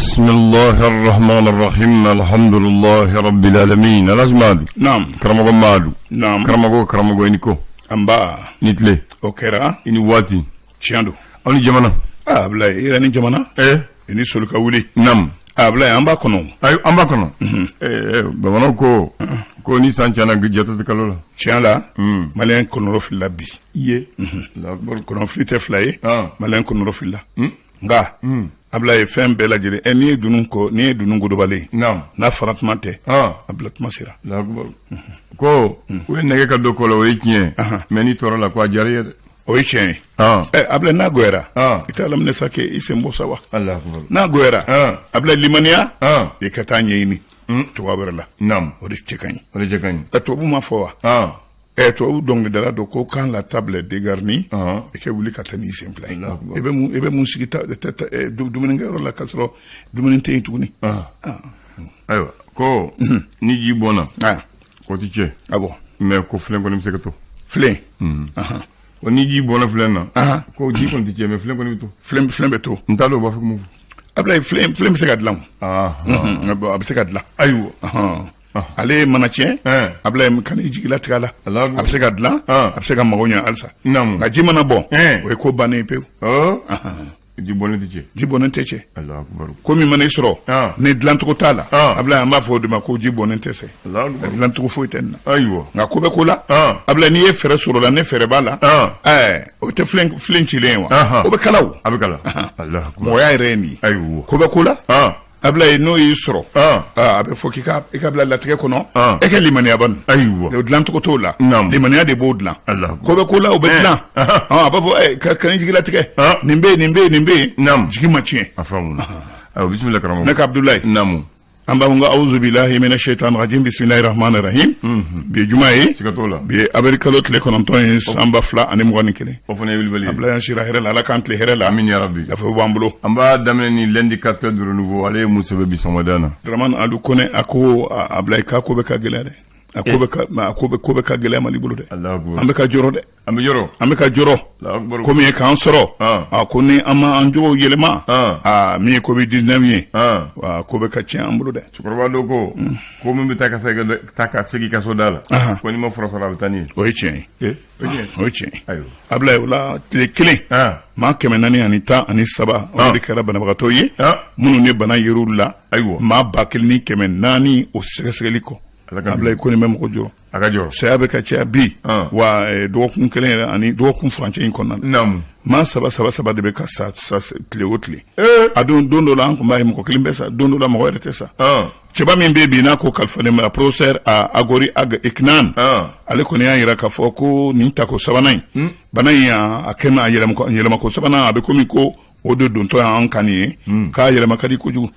Bisimilahi rahmani rahim alhamdulilahi rabbil alamin Alhaji Madu. Naam. Karamɔgɔ Madu. Naam. Karamɔgɔ karamɔgɔ i ni ko. Nba. I ni tile. O kɛra. I ni waati. Tiɲɛ don. Aw ni jamana. Aa Abulayi i yɛrɛ ni jamana. Ee. I ni soli ka wuli. Naam. Abulayi an b'a kɔnɔ. Ayi an b'a kɔnɔ. Ee bamananw ko. Ko ni san tiɲɛna jate tɛ kalo la. Tiɲɛ la. Maliyɛn kɔnɔrɔ filila bi. I ye. Kɔnɔfili tɛ fila ye. Maliyɛn kɔnɔrɔ filila. Nka. Abulayi fɛn bɛɛ lajɛlen ɛ n'i ye dunun ko n'i ye dunun godobalen ye. Naam. N'a fara tuma tɛ. A bila tuma sera. Ko u ye nɛgɛ ka don ko la o ye tiɲɛ ye. Mais n'i tɔɔrɔ la ko a diyara i ye dɛ. O ye tiɲɛ ye. Ɛ Abulayi n'a goyara. I t'a laminɛ sa k'i sen bɔ sa wa. N'a goyara. Abulayi limaniya. I ka taa ɲɛɲini. Cogoya wɛrɛ la. Naam. O de cɛ ka ɲi. O de cɛ ka ɲi. Ɛ tubabu m'a fɔ wa. Ɛ tubabu dɔnkilidala dɔ ko quand la table est dégarnie. I ka wuli ka taa n'i sen fila ye. E bɛ mun sigi dumunikɛyɔrɔ la k'a sɔrɔ dumuni tɛ yen tuguni. Ayiwa ko ni ji bɔnna. Ko ti tiɲɛ. Ah bon. Mais ko filen kɔni bɛ se ka to. Filen. Ko ni ji bɔnna filen na. Ko ji kɔni tɛ tiɲɛ mais filen kɔni bɛ to. Filen bɛ to. N t'a dɔn u b'a fɔ mun fɔ. Abulayi filen bɛ se ka dilan o. A bɛ se ka dilan. Ayiwa. Ale mana tiɲɛ. Abulayi kan'i jigilatigɛ a la. A bɛ se ka dilan. A bɛ se ka mago ɲɛ halisa. Nka ji mana bɔn. O ye ko bannen ye pewu. Ji bɔnnen tɛ tiɲɛ. Ji bɔnnen tɛ tiɲɛ. Ko min mana i sɔrɔ. Ni dilancogo t'a la. Abulayi an b'a fɔ o de ma ko ji bɔnnen tɛ se. Dilancogo foyi tɛ nin na. Ayiwa. Nka ko bɛ ko la. Abulayi n'i ye fɛɛrɛ sɔrɔ o la ni fɛɛrɛ b'a la. Ɛɛ o tɛ filen cilen ye wa. O bɛ kala o. A bɛ kala. Mɔgɔya yɛrɛ ye nin ye. Ayiwa. Ko bɛ ko la. Abulayi n'o y'i sɔrɔ a bɛ fɔ k'i ka i ka bila latigɛ kɔnɔ e ka limaniya bani ayiwa o dilancogo t'o la limaniya de b'o dilan ko bɛ ko la o bɛ dilan a b'a fɔ kan'i jigilatigɛ nin bɛ yen nin bɛ yen nin bɛ yen jigi ma tiɲɛ a faamuna ayiwa bisimila karamɔgɔ ne ka Abudulayi naamu an b'a fɔ ko awuzubilahi mina shaitan rajim bisimilahi rahmani rahim bi ye juma ye siga t'o la bi ye avril kalo tile 9 ye san 2021. O fana ye wulibali ye. Abulayi an sira hɛrɛ la Ala k'an tile hɛrɛ la. Amin ya rabi. Gafew b'an bolo. An b'a daminɛ ni l'indicateur du renouveau ale ye mun sɛbɛn bi sɔgɔmada in na. Dramane Alu Kone a ko Abulayi k'a ko bɛ ka gɛlɛya dɛ. A ko bɛ ka a ko bɛ ko bɛ ka gɛlɛya Mali bolo dɛ. Alahu An bɛ ka jɔrɔ dɛ. An bɛ jɔrɔ. An bɛ ka jɔrɔ. Alahu akibaru. Ko min ye k'an sɔrɔ. A ko ni an ma an jogow yɛlɛma. Aa min ye covid 19 ye. A ko bɛ ka tiɲɛ an bolo dɛ. Cɛkɔrɔba dɔ ko. Ko min bɛ taa ka segin taa ka segin i ka so da la. Ko n'i ma fura sɔrɔ a bɛ taa n'i ye. O ye tiɲɛ ye. O ye tiɲɛ Abulayi o la tile kelen maa 413 o de kɛra banabagatɔ ye minnu ni bana yer'u la ayiwa maa 1400 o sɛgɛsɛgɛli kɔ Abulayi ko nin bɛ mɔgɔ jɔrɔ a ka jɔrɔ saya bɛ ka caya bi wa dɔgɔkun kelen yɛrɛ ani dɔgɔkun furancɛ in kɔnɔna na maa saba saba saba de bɛ ka sa tile o tile a don don dɔ la an tun b'a ye mɔgɔ kelen bɛ sa don dɔ la mɔgɔ yɛrɛ tɛ sa cɛba min bɛ bi n'a ko kalifalen bɛ professeur Agori Ag Eknan ale kɔni y'a jira k'a fɔ ko nin tako sabanan in hmm. bana in a kɛ a yɛlɛmako sabanan a bɛ komi ko o de dontɔ y'an kan nin ye hmm. k'a yɛlɛma ka di kojugu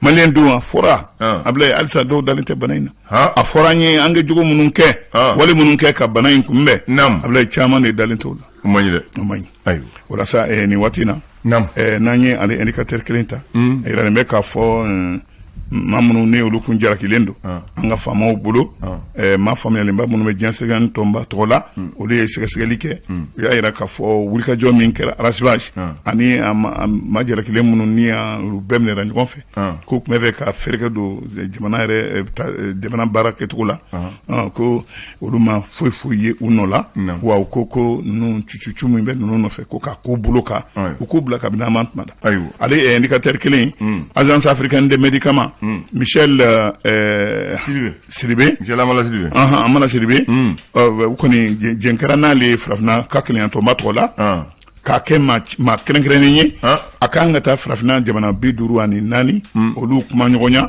maliyɛn don a fɔra Abulayi halisa dɔw dalen tɛ bana in na a fɔra an ye an ka jogo minnu kɛ wale minnu kɛ ka bana in kunbɛn Abulayi caman de dalen t'o la o man ɲi dɛ o man ɲi walasa nin waati in na n'an ye ale indicateur kelen ta a yiralen bɛ k'a fɔ maa minnu ni olu kun jarakilen don an ka faamaw bolo maa faamuyalenba minnu bɛ diɲɛ seleke tɔnba tɔgɔ la olu ye sɛgɛsɛgɛli kɛ u y'a jira k'a fɔ wulikajɔ min kɛra Ras Bath ani maa jarakilen minnu ni olu bɛɛ minɛra ɲɔgɔn fɛ k'u tun bɛ fɛ ka fereke don jamana yɛrɛ jamana baara kɛcogo la ko olu ma foyi foyi ye u nɔ la wa u ko ko ninnu cucucu min bɛ ninnu nɔfɛ ko k'a ko bolo kan u k'u bila kabini a ma tuma da ale indicateur kelen hmm. agence africaine des médicaments hmm. Michel Sidibe Michel Amala Sidibe Amala Sidibe hmm. u kɔni jɛn kɛra n'ale ye farafinna ka kelenyatɔnba tɔgɔ la k'a kɛ maa kɛrɛnkɛrɛnnen ye a ka kan ka taa farafinna jamana 54 olu kuma ɲɔgɔnya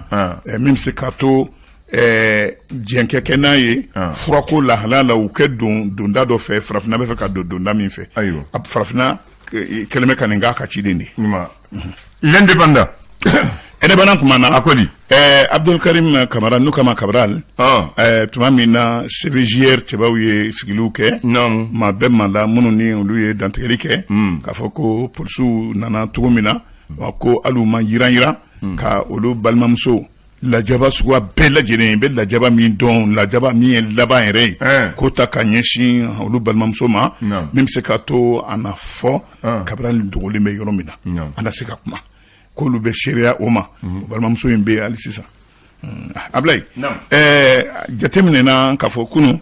min bɛ se k'a to jɛn kɛ kɛ n'a ye furako lahala la u kɛ don donda dɔ fɛ farafinna bɛ fɛ ka don donda min fɛ farafinna kɛlen bɛ ka nin k'a ka ciden de ye l'indépendant indépendant kuma na a ko di Abdul Karim Kamara n'u k'a ma Cabral tuma min na CVJR cɛbaw ye sigiliw kɛ maa bɛɛ maa la minnu ni olu ye dantigɛli kɛ k'a fɔ ko polisiw nana cogo min na wa ko hali u ma yiran yiran ka olu balimamuso lajaba suguya bɛɛ lajɛlen i bɛ lajaba min dɔn lajaba min ye laban yɛrɛ ye k'o ta ka ɲɛsin olu balimamuso ma min bɛ se k'a to a na fɔ Cabral dogolen bɛ yɔrɔ min na a na se ka kuma K'olu bɛ seereya o ma. O balimamuso in bɛ yen hali sisan. Ablaye, jateminɛna k'a fɔ kunun,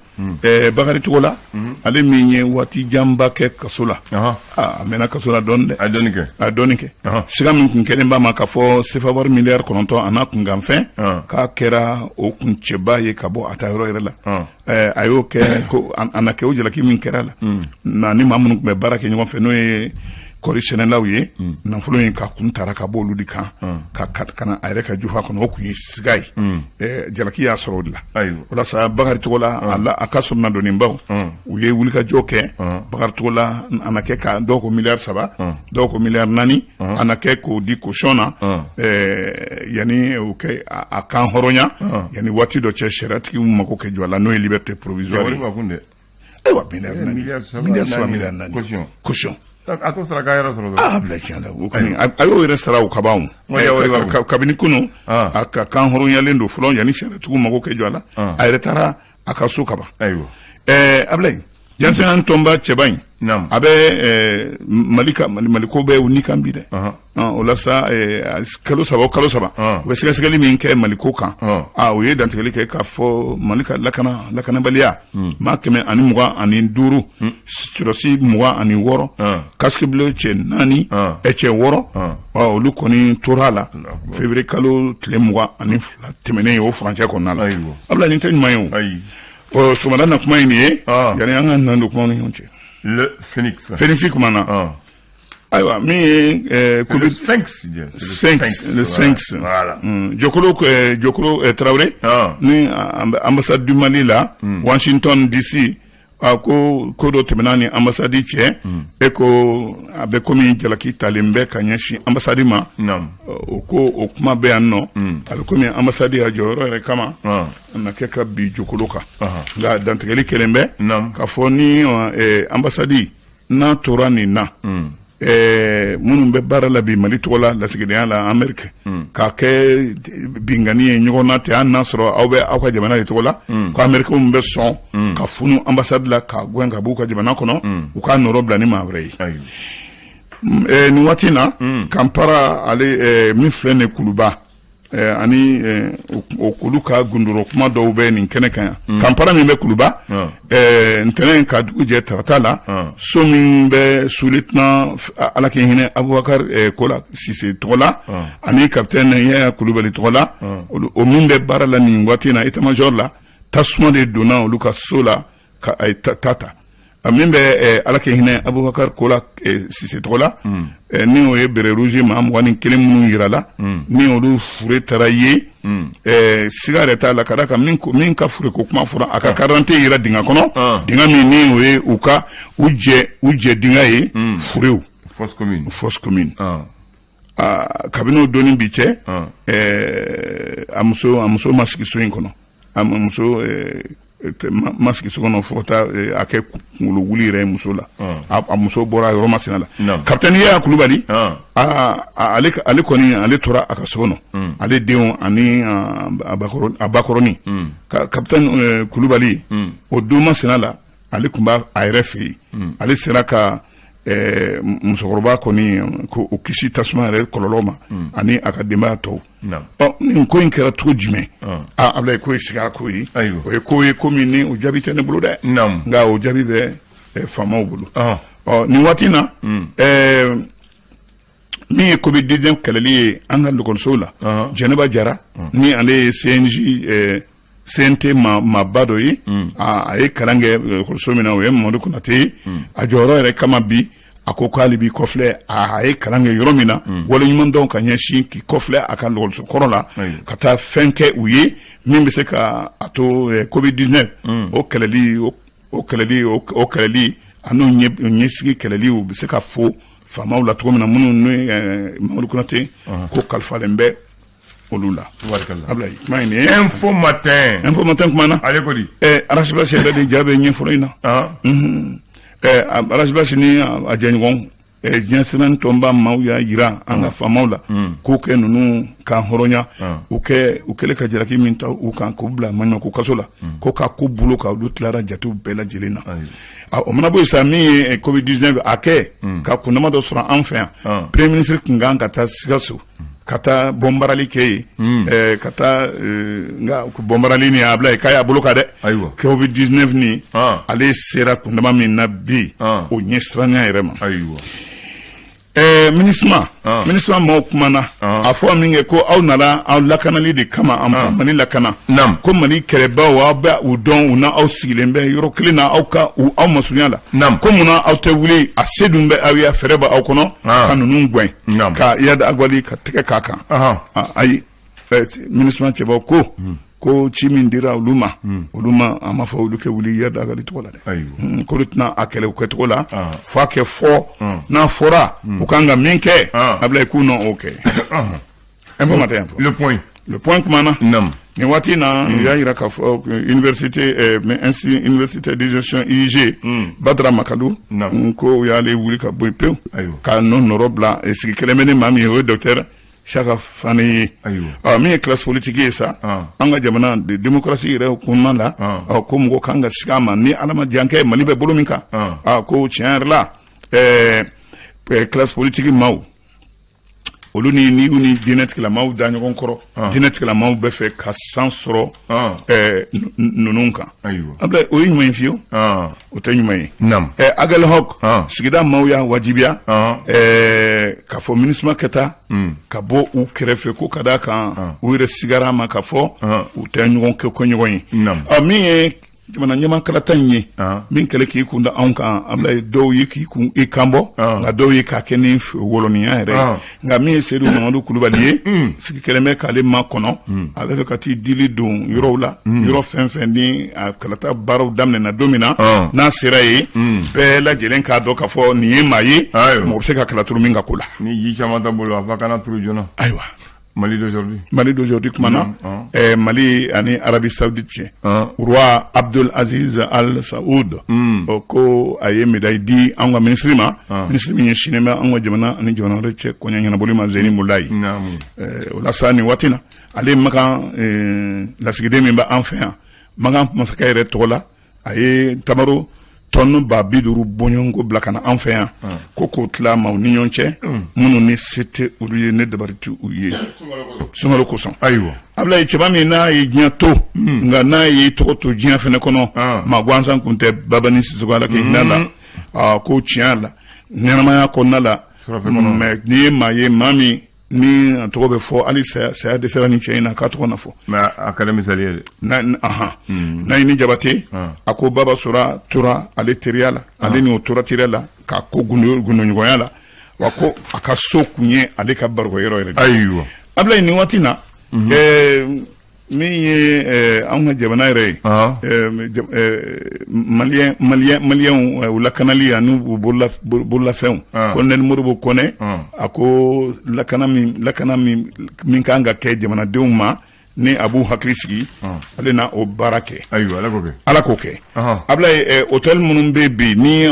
Bakari Togola, ale min ye waati janba kɛ kaso la, a mɛnna kaso la dɔɔni dɛ. A ye dɔɔni kɛ. A ye dɔɔni kɛ. Siga min kun kɛlen b'a ma k'a fɔ sefa wari miliyari 9 a n'a kunkanfɛn, k'a kɛra o kuncɛba ye ka bɔ a ta yɔrɔ yɛrɛ la. A y'o kɛ ko a na kɛ o jalaki min kɛra la na ni maa minnu tun bɛ baara kɛ ɲɔgɔn fɛ, n'o ye kɔri sɛnɛlaw ye, nafolo in ka kun taara ka bɔ olu de kan ka na a yɛrɛ ka jufa kɔnɔ, o kun ye siga ye. Jalaki y'a sɔrɔ o de la. O la sa, Bakari Togola a ka sɔrɔnadonibaw, u ye wulikajɔ kɛ. Bakari Togola a na kɛ ka dɔw ko miliyari 3, dɔw ko miliyari 4, a na kɛ k'o di caution na yanni o kɛ a kan hɔrɔnya, yanni waati dɔ cɛ sariyatigiw mako kɛ jɔ a la, n'o ye liberté provisoire ye. Ayiwa, miliyari 4, miliyari 3, miliyari 4 caution. A t'o sara k'a yɛrɛ sɔrɔ dɔrɔn. Aa, bila tiɲɛ la, o kɔni a y'o yɛrɛ sara o kaban o. Kabini kunun, a ka kan hɔrɔnyalen don fɔlɔ yanni sariyatigiw mako kɛ jɔ a la. A yɛrɛ taara a ka so kaban. Ablaye, Jansan tɔnba cɛba in, a bɛ Mali ka Maliko bɛ ni kan bi dɛ. O la sa, kalo saba o kalo saba, u bɛ sɛgɛsɛgɛli min kɛ Maliko kan, o ye dantigɛli kɛ k'a fɔ Mali ka lakana lakanabaliya, maa 125, sɔrɔdasi 26, casque bleu cɛ naani, cɛ wɔɔrɔ, olu kɔni tora a la février kalo tile 22 tɛmɛnen ye, o furancɛ kɔnɔna la. Ablaye, nin tɛ ɲuman ye o. Sɔgɔmada na kuma ye nin ye, yanni an ka nan don kuma ni ɲɔgɔn cɛ. Le Phoenix. Phoenix kuma na. Ayiwa, min ye Covid, Sphinx. Sphinx, le Sphinx. Voilà. Jokolo Traoré ni ambassade du Mali la Washington DC, a ko ko dɔ tɛmɛna ni ambassade cɛ, e ko a bɛ komi jalaki talen bɛ ka ɲɛsin ambassade ma. O ko o kuma bɛ yan nɔ, a bɛ komi ambassade y'a jɔyɔrɔ yɛrɛ kama a na kɛ ka bi Jokolo kan, nka dantigɛli kelen bɛ k'a fɔ ni ambassade n'a tora nin na, minnu bɛ baara la bi Mali tɔgɔ la lasigidenya la Amérique, k'a kɛ binkanni ye ɲɔgɔn na ten, hali n'a sɔrɔ aw bɛ aw ka jamana de tɔgɔ la, ko Américains bɛ sɔn ka funu ambassade la ka gɛn ka b'u ka jamana kɔnɔ, u k'a nɔrɔ bila ni maa wɛrɛ ye. Nin waati in na, Kanpara ale min filɛ nin Kuluba ani olu ka gundoro kuma dɔw bɛ nin kɛnɛ kan yan. Kanpara min bɛ Kuluba, ntɛnɛn ka dugu jɛ tarata la, so min bɛ sous-lieutenant, Ala k'i hinɛ, Abubakar Kola Sise tɔgɔ la ani capitaine Yaya Kulubali tɔgɔ la, o min bɛ baara la nin waati in na état major la, tasuma de donna olu ka so la ka ta a min bɛ, Ala k'i hinɛ, Abubakar Kola Sise tɔgɔ la, ni o ye béret rouge maa 21 minnu yirala, ni olu fure taara ye, siga yɛrɛ t'a la, ka d'a kan min ka fure ko kuma fɔra, a ka carte d'identité yira dingɛ kɔnɔ, dingɛ min ni o ye u ka u jɛ dingɛ ye, furew. Fosse commune. Fosse commune. Kabini o donni bi cɛ, a muso ma sigi so in kɔnɔ, a muso ma sigi so kɔnɔ fo ka taa a kɛ kunkolo wuli yɛrɛ ye muso la. A muso bɔra yɔrɔ masina la. Capitaine Yaya Kulubali, ale kɔni, ale tora a ka so kɔnɔ, ale denw ani a bakɔrɔni. Capitaine Kulubali, o don masina la, ale tun b'a a yɛrɛ fɛ yen. Ale sera ka musokɔrɔba kɔni ko o kisi tasuma yɛrɛ kɔlɔlɔ ma ani a ka denbaya tɔw. Ɔ, nin ko in kɛra cogo jumɛn? Aa, Abulayi, ko ye siga ko ye. O ye ko ye ko min ni o jaabi tɛ ne bolo dɛ, nka o jaabi bɛ faamaw bolo. Ɔ, nin waati in na, min ye Covid 19 kɛlɛli ye an ka lakɔlisow la, Jɛnɛba Jara, ni ale ye CNJ CNT maaba dɔ ye, a ye kalan kɛ lakɔliso min na, o ye Mamadu Konate ye. A jɔyɔrɔ yɛrɛ kama bi, a ko k'ale b'i kɔfilɛ a ye kalan kɛ yɔrɔ min na, waleɲuman dɔn ka ɲɛsin k'i kɔfilɛ a ka lakɔliso kɔrɔ la, ka taa fɛn kɛ u ye min bɛ se ka a to Covid 19 o kɛlɛli, o kɛlɛli, o kɛlɛli ani ɲɛsigi kɛlɛli, u bɛ se ka fo faamaw la cogo min na, minnu ni Mamadu Konate ko kalifalen bɛ olu la. Abulayi, kuma in nin ye. Info Matin. Info Matin kuma na. Ale ko di? Ras Bath yɛrɛ de ja bɛ ɲɛfɔlɔ in na. Ras Bath ni a jɛɲɔgɔn diɲɛ sɛbɛn tɔnba maaw y'a jira an ka faamaw la k'u kɛ ninnu kan hɔrɔnya, u kɛ u kɛlen ka jalaki min ta u kan k'u bila maɲumanko kaso la, ko ka ko bolo kan, olu tilara jatew bɛɛ lajɛlen na. O mana bɔ yen sa, min ye Covid 19 a kɛ ka kundama dɔ sɔrɔ an fɛ yan, premier ministre tun kan ka taa Sikaso. Ka taa bɔnbarali kɛ yen, ka taa nka bɔnbarali nin a bila yen k'a y'a bolo kan dɛ. Ayiwa. Covid 19 nin, ale sera kundama min na bi, o ɲɛsiranya yɛrɛ ma. Ayiwa. MINUSMA, MINUSMA maaw kumana a fɔ min kɛ ko aw nana aw lakanali de kama, an ka Mali lakana, ko Mali kɛlɛbaw, aw bɛ u dɔn, u na aw sigilen bɛ yɔrɔ kelen na, aw ka aw masurunya la, ko munna aw tɛ wuli? A se dun bɛ aw ye, fɛɛrɛ bɛ aw kɔnɔ ka ninnu gɛn, ka Iyad Ag Ghali ka tɛgɛ k'a kan. Ayi, MINUSMA cɛbaw ko ci min dira olu ma, olu ma, a ma fɔ olu kɛ wuli Iyad Ag Ghali tɔgɔ la dɛ, k'olu tɛna a kɛlɛ kɛcogo la fo a kɛ fɔ n'a fɔra u kan ka min kɛ. Ablaye, k'u nɔ o kɛ. Info Matin yan fɔ. Le Point. Le Point kumana nin waati na, u y'a jira k'a fɔ université, institut université de gestion IUG, Badara Makalou, ko u y'ale wuli ka bɔ yen pewu ka nɔ nɔrɔ bila sigi kɛlen bɛ ni maa min ye, o ye docteur Saka Fane ye. Min ye classe politique ye sa, an ka jamana de démocratie yɛrɛ kɔnɔna la, ko mɔgɔ kan ka sigi a ma ni Ala ma jan kɛ, Mali bɛ bolo min kan, ko tiɲɛ yɛrɛ la, classe politique maaw, olu ni diinɛtigilamaw da ɲɔgɔn kɔrɔ, diinɛtigilamaw bɛ fɛ ka san sɔrɔ ninnu kan. Ablaye, o ye ɲuman ye fiyewu? O tɛ ɲuman ye. Aguelhok sigida maaw y'a wajibiya k'a fɔ MINUSMA kɛ taa ka bɔ u kɛrɛfɛ, ko ka d'a kan u yɛrɛ sigara a ma k'a fɔ u tɛ ɲɔgɔn kɛ ko ɲɔgɔn ye. Min ye jamana ɲɛmaa kalata in ye min kɛlen k'i kun da anw kan, Ablaye, dɔw ye k'i kun i kan bɔ, nka dɔw ye k'a kɛ ni wɔlɔniya yɛrɛ ye. Nka min ye Seyidu Mamadu Kulubali ye, sigi kɛlen bɛ k'ale ma kɔnɔ, a bɛ fɛ ka t'i dili don yɔrɔw la, yɔrɔ fɛn fɛn ni a kalata baaraw daminɛna don min na, n'a sera yen, bɛɛ lajɛlen k'a dɔn k'a fɔ nin ye maa ye, mɔgɔ bɛ se ka kala turu min ka ko la. Ni ji caman t'a bolo, a fɔ a kana turu joona. Ayiwa. Mali d'aujourd'hui. Mali d'aujourd'hui kumana Mali ani Arabie Saoudite cɛ. Roi Abdul Aziz Al Saoud, o ko a ye médaille di an ka ministre ma, ministre min ɲɛsinnen bɛ an ka jamana ani jamana wɛrɛ cɛ koɲɛ ɲɛnabɔli ma, Zeni Mulayi. O la sa, nin waati na, ale Makan lasigiden min bɛ an fɛ yan, Makan masakɛ yɛrɛ tɔgɔ la, a ye tamaro tɔni 50 000 bɔɲɔgɔnko bila ka na an fɛ yan, ko k'o tila maaw ni ɲɔgɔn cɛ minnu ni se tɛ olu ye, ne dabari tɛ u ye, sunkalo kosɔn. Ayiwa. Ablaye, cɛba min n'a ye diɲɛ to, nka n'a ye tɔgɔ to diɲɛ fɛnɛ kɔnɔ, maa gansan kun tɛ, Babani Sisoko, Ala k'i hinɛ la, ko tiɲɛ la, ɲɛnamaya kɔnɔna la, mais n'i ye maa ye, maa min ni a tɔgɔ bɛ fɔ, hali saya dɛsɛra ni cɛ in na k'a tɔgɔ na fɔ. Mais a kɛra misali ye dɛ. Nayini Jabate, a ko Baba Sora tora ale teriya la, ale ni o tora teriya la k'a ko gundoɲɔgɔnya la, wa ko a ka so kun ye ale ka barokɛyɔrɔ yɛrɛ de. Ayiwa. Ablaye, nin waati na, min ye anw ka jamana yɛrɛ ye, maliyɛnw u lakanali ani u bololafɛnw, colonel Modibo Kɔnɛ, a ko lakana min kan ka kɛ jamanadenw ma ni a b'u hakili sigi, ale na o baara kɛ. Ayiwa, Ala k'o kɛ. Ala k'o kɛ. Ablaye, hôtel minnu bɛ bi ni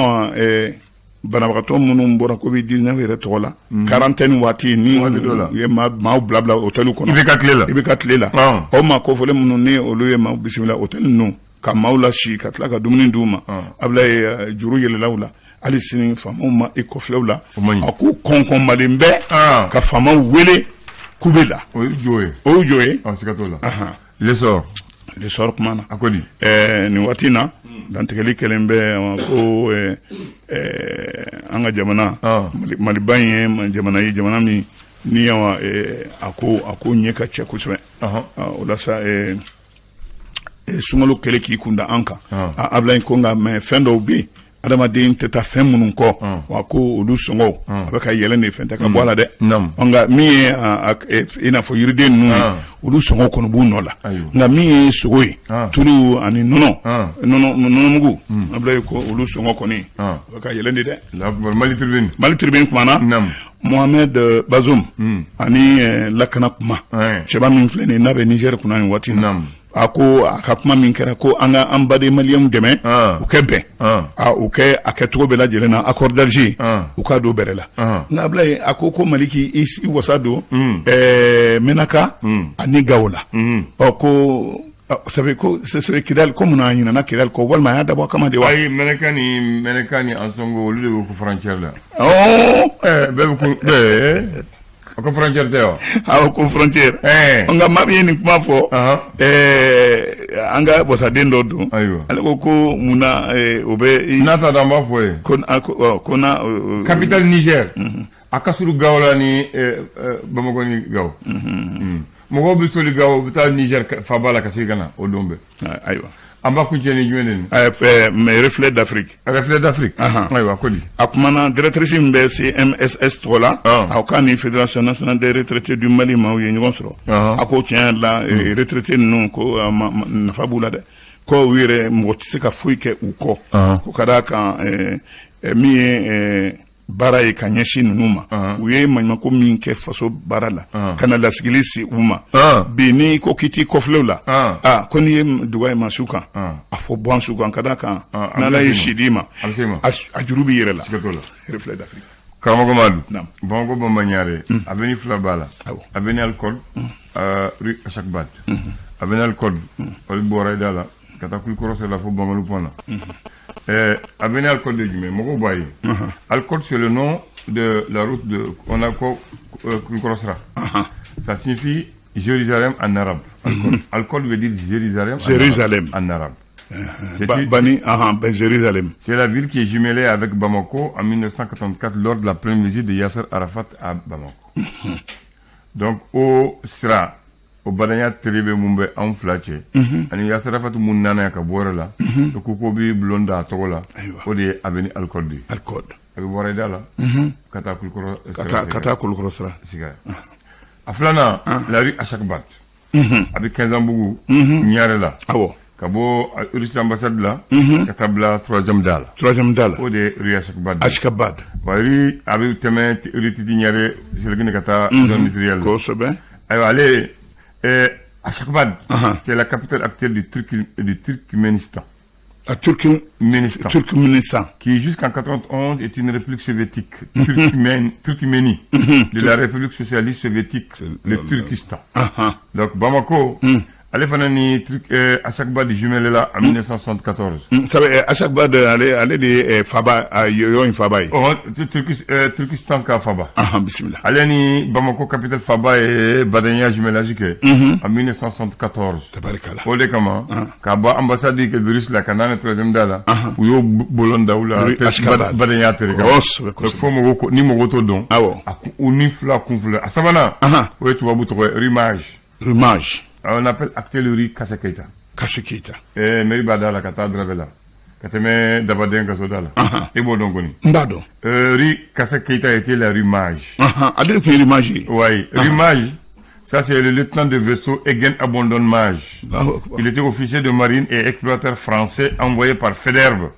banabagatɔ minnu bɔra Covid 19 yɛrɛ tɔgɔ la, quarantaine waati ni u ye maaw bila bila hôtel kɔnɔ. IBK tile la. IBK tile la. O maa kofɔlen minnu ni olu ye maaw bisimila hôtel ninnu ka maaw lasi ka tila ka dumuni d'u ma, Ablaye, juru yɛlɛla u la, hali sini faamaw ma i kɔfilɛ u la. A k'u kɔnkɔnbalen bɛ ka faamaw wele k'u bɛ la. O y'u jo ye. O y'u jo ye. Siga t'o la. L'Essor. L'Essor kuma na. A ko di? Nin waati in na, dantigɛli kɛlen bɛ ko an ka jamana Maliba in ye jamana ye, jamana min ni a ko ɲɛ ka cɛ kosɛbɛ. O la sa, sunkalo kɛlen k'i kun da an kan, Ablaye, ko nka mais fɛn dɔw bɛ yen, adamaden tɛ taa fɛn minnu kɔ, wa ko olu sɔngɔw a bɛ ka yɛlɛn de, fɛn tɛ ka bɔ a la dɛ. Nka min ye i n'a fɔ yiriden ninnu ye, olu sɔngɔ kɔni b'u nɔ la, nka min ye sogo ye, tulu ani nɔnɔ, nɔnɔmugu, Ablaye, ko olu sɔngɔ kɔni a bɛ ka yɛlɛn de dɛ. Mali Tribune. Mali Tribune kumana Mohamed Bazoum ani lakana kuma cɛba min filɛ nin n'a bɛ Niger kunna nin waati na, a ko a ka kuma min kɛra ko an ka an baden maliyɛnw dɛmɛ, u kɛ bɛn, u kɛ a kɛcogo bɛɛ lajɛlen na, accord d'Alger u k'a don bɛrɛ la. Nka Ablaye, a ko Mali k'i wasa don Menaka ani Gawo la. Ɔ ko sabu ko sɛbɛ Kidali, ko munna a ɲinɛna Kidali kɔ, walima a y'a dabɔ a kama de wa? Ayi, Menaka ni Ansongo, olu de bɛ ko frontière la. Bɛɛ bɛ kun. O ko frontière tɛ wa? Awɔ, ko frontière. Nka maa min ye nin kuma fɔ, an ka wasaden dɔ don. Ayiwa. Ale ko ko munna o bɛ. N'a t'a dɔn, an b'a fɔ ye. Ko na. Capitale Niger. A ka surun Gao la ni Bamakɔ ni Gao. Mɔgɔw bɛ soli Gao, u bɛ taa Niger faaba la ka segin ka na o don bɛɛ. Ayiwa. An b'a kuncɛ ni jumɛn de ye? Mais Reflet d'Afrique. Reflet d'Afrique. Ayiwa, ko di? A kumana directrice min bɛ CMSS tɔgɔ la. A k'a ni Fédération nationale des retraités du Mali maaw ye ɲɔgɔn sɔrɔ. A ko tiɲɛ yɛrɛ la, retraité ninnu ko nafa b'u la dɛ. Ko u yɛrɛ mɔgɔ tɛ se ka foyi kɛ u kɔ. Ko ka d'a kan, min ye baara ye ka ɲɛsin ninnu ma, u ye maɲumanko min kɛ faso baara la ka na lasigili se u ma bi, n'i ko k'i t'i kɔfilew la, aa, ko n'i ye duga ye maa su kan, a fɔ bɔ an su kan, ka d'a kan n'Ala ye si d'i ma, a juru b'i yɛrɛ la. Reflet d'Afrique. Karamɔgɔ Madu, Bamakɔ Bamba Ɲare, avenue fila b'a la: avenue Al-Code, rue Ashgabat. Avenue Al-Code, olu bɔra i da la ka taa Kulikɔrɔ sira la fo Bangani pont na. Avenue Al-Code de jumɛn mɔgɔw b'a ye? Al-Code, c'est le nom de la route de on a ko Kulikɔrɔ sira. Ça signifie Jérusalem en arabe. Al-Code veut dire Jérusalem. Jérusalem en arabe. Bani, ben Jérusalem. C'est la ville qui est jumelée avec Bamako en 1984 lors de la première visite de Yasser Arafat à Bamako. Donc, o sira, o badanya tere bɛ mun bɛ anw fila cɛ ani Yasser Arafat mun nana yan ka bɔ yɔrɔ la, ko ko bi bulon da a tɔgɔ la, o de ye avenue Al-Code ye. Al-Code. A bɛ bɔra i da la ka taa Kulikɔrɔ. Ka taa Kulikɔrɔ sira. Siga a filanan, la rue Ashgabat, a bɛ Kɛnzanbugu Ɲare la. Ka bɔ Russie ambassade la ka taa bila troisième da la. Troisième da la. O de ye rue Ashgabat. Ashgabat. Wa rue a bɛ tɛmɛ rue Titi Ɲare Selekini ka taa zone industrielle la. Ayiwa, ale Ashgabat, c'est la capitale actuelle du Turkménistan. A Turkménistan. Turkménistan. Qui jusqu'en 91 est une république soviétique, Turkménie, de la République socialiste soviétique, le Turkistan. Donc Bamako, ale fana ni Ashgabat jumelé la en 1974. Sabu Ashgabat, ale de ye faba, yɔrɔ in faba ye. Ɔ, Turkistan ka faba. Bisimila. Ale ni Bamako capitale faba ye badenya jumelage kɛ en 1974. Tabarikala. O de kama, ka bɔ ambassade kɛ Russie la ka n'a ni troisième da la, u y'o bolon da u la badenya tere kama. Kosɛbɛ. Fo mɔgɔw ni mɔgɔw t'o dɔn. U ni fila kun filɛ. A sabanan, o ye tubabu tɔgɔ ye, rue Mage. Rue Mage. On appelle actuelle rue Kassé Keita. Kassé Keita. Mairie b'a da la ka taa Dravé la. Ka tɛmɛ Dabaden kaso da la. I b'o dɔn kɔni. N b'a dɔn. Rue Kassé Keita était la rue Mage. Ale de tun ye rue Mage ye. Oui, rue Mage, ça c'est le lieutenant de vaisseau Egen Abondon Mage. Il était officier de marine et explorateur français envoyé par Faidherbe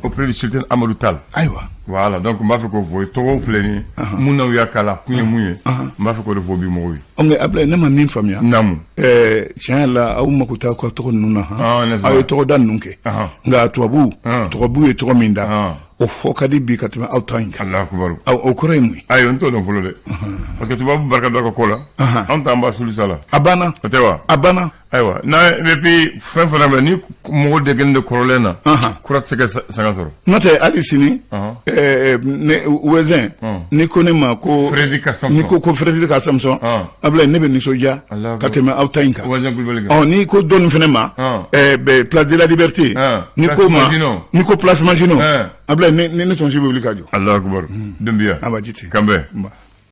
auprès du sultan Amadou Tall. Ayiwa. Voilà, donc n b'a fɛ k'o fɔ tɔgɔw filɛ nin ye. Mun n'aw y'a k'a kun ye mun ye? N b'a fɛ k'o de fɔ bi mɔgɔw ye. Nka Abulayi, ne ma min faamuya. Naamu. Tiɲɛ yɛrɛ la, aw mako t'aw ka tɔgɔ ninnu na han. Aw ye tɔgɔ da ninnu kɛ. Nka tubabu ye tɔgɔ min da, o fɔ ka di bi ka tɛmɛ aw ta in kan. Alahu akibaru. O kɔrɔ ye mun ye? Ayi, n t'o dɔn fɔlɔ dɛ. Parce que tubabu barika dɔ ka ko la. Anw t'an ba sulu sa la. A banna. O tɛ wa? A banna. Ayiwa, n'a et puis fɛn fana bɛ ni mɔgɔ degelen de kɔrɔlen na, kura tɛ se ka sanga sɔrɔ. N'o tɛ, hali sini, ne Wɛzɛn, n'i ko ne ma ko Frédéric Samson, n'i ko ko Frédéric Samson, Abulayi, ne bɛ nisɔndiya ka tɛmɛ aw ta in kan. Wɛzɛn Kulubali kan. Ɔ, n'i ko dɔ nin fana ma, place de la Liberté, n'i ko ma, n'i ko place Maginot, Abulayi, ne tɔnsi bɛ wuli ka jɔ. Alahu akibaru. Dunbiya. Abaji ten. Kanbɛn.